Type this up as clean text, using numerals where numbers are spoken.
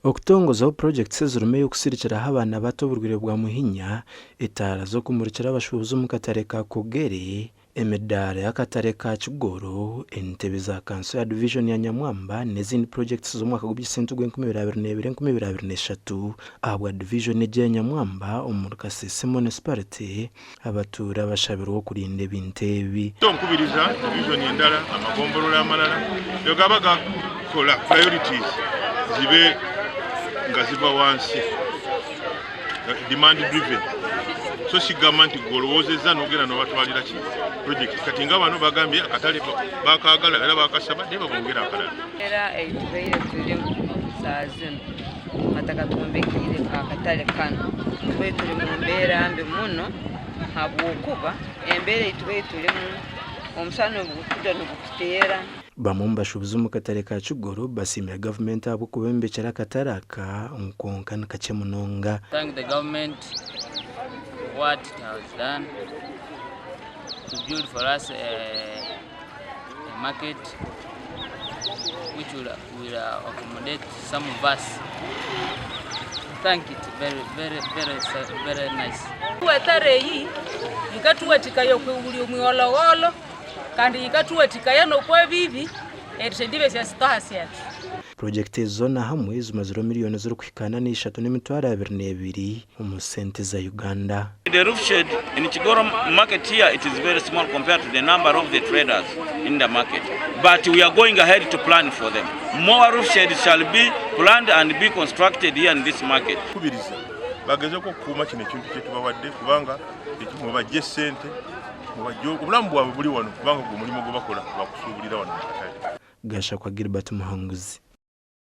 Okutongozaho purojekiti ezirimu ey'okusirikiraho abaana bato oburwaire bwa muhinya, etaara z'okumurikira abashuubuzi omu katare ka Kogere, emidaara y'akatare ka Kigoro, entebe za kanso ya divijoni ya Nyamwamba n'ezindi purojekiti z'omwaka gw'eby'esente ogw'enkumi ibiri abiri n'ebiri 2023 ahabwa divijoni egi eya Nyamwamba omuri Kasese Munisiparite, abatuura bashabirwe okurinda ebintu ebi. Nkubiriza divijoni endala, amagombolola amalala gaba gakola priorities zibe nga ziva wansi, demand driven, so sigamba nti gweolowoozezza n'ogenda n'obatwalira ki project. Kati nga bano bagambye akatale bakagala era bakasaba, naye babongera akalala. Era eitubaire tulimu saa zino batakatwombekiire akatale kano, tubaire tuli mu mbeera mbi muno, habwokuba embeera eitubaire tulimu, omusana obugukuja nigukuteera. Bamwe omu bashuubuzi omu katare ka Kigoro basiimire gavumenti ahabw'okubombekyera akatare aka, kwonka ni kakye munonga. Thank the government for what it has done to build for us a market which will accommodate some of us. Thank it very, very, very, very nice. Wetare eyi yikathuwathikaya okwighulya omwigholhogholo kandi yikathuwathikaya n'okwabibi erithendibya esyasitoha syethu. Purojekiti ezo zoona hamwe zimazirwe miliyoni zirikuhikaana na 3.22 omu sente za Uganda. The roof shed in Kigoro market here, it is very small compared to the number of the traders in the market. But we are going ahead to plan for them. More roof sheds shall be planned and be constructed here in this market. Kubiriza bagezeko okukuuma kino ekintu kyetubawadde, kubanga mwebajja essente, mwebajja obulamu bwabwe buli wano, kubanga gwe omulimu gwe bakola bakusuubulira wano mu katale. Gashakwa Gilbert Muhanguzi.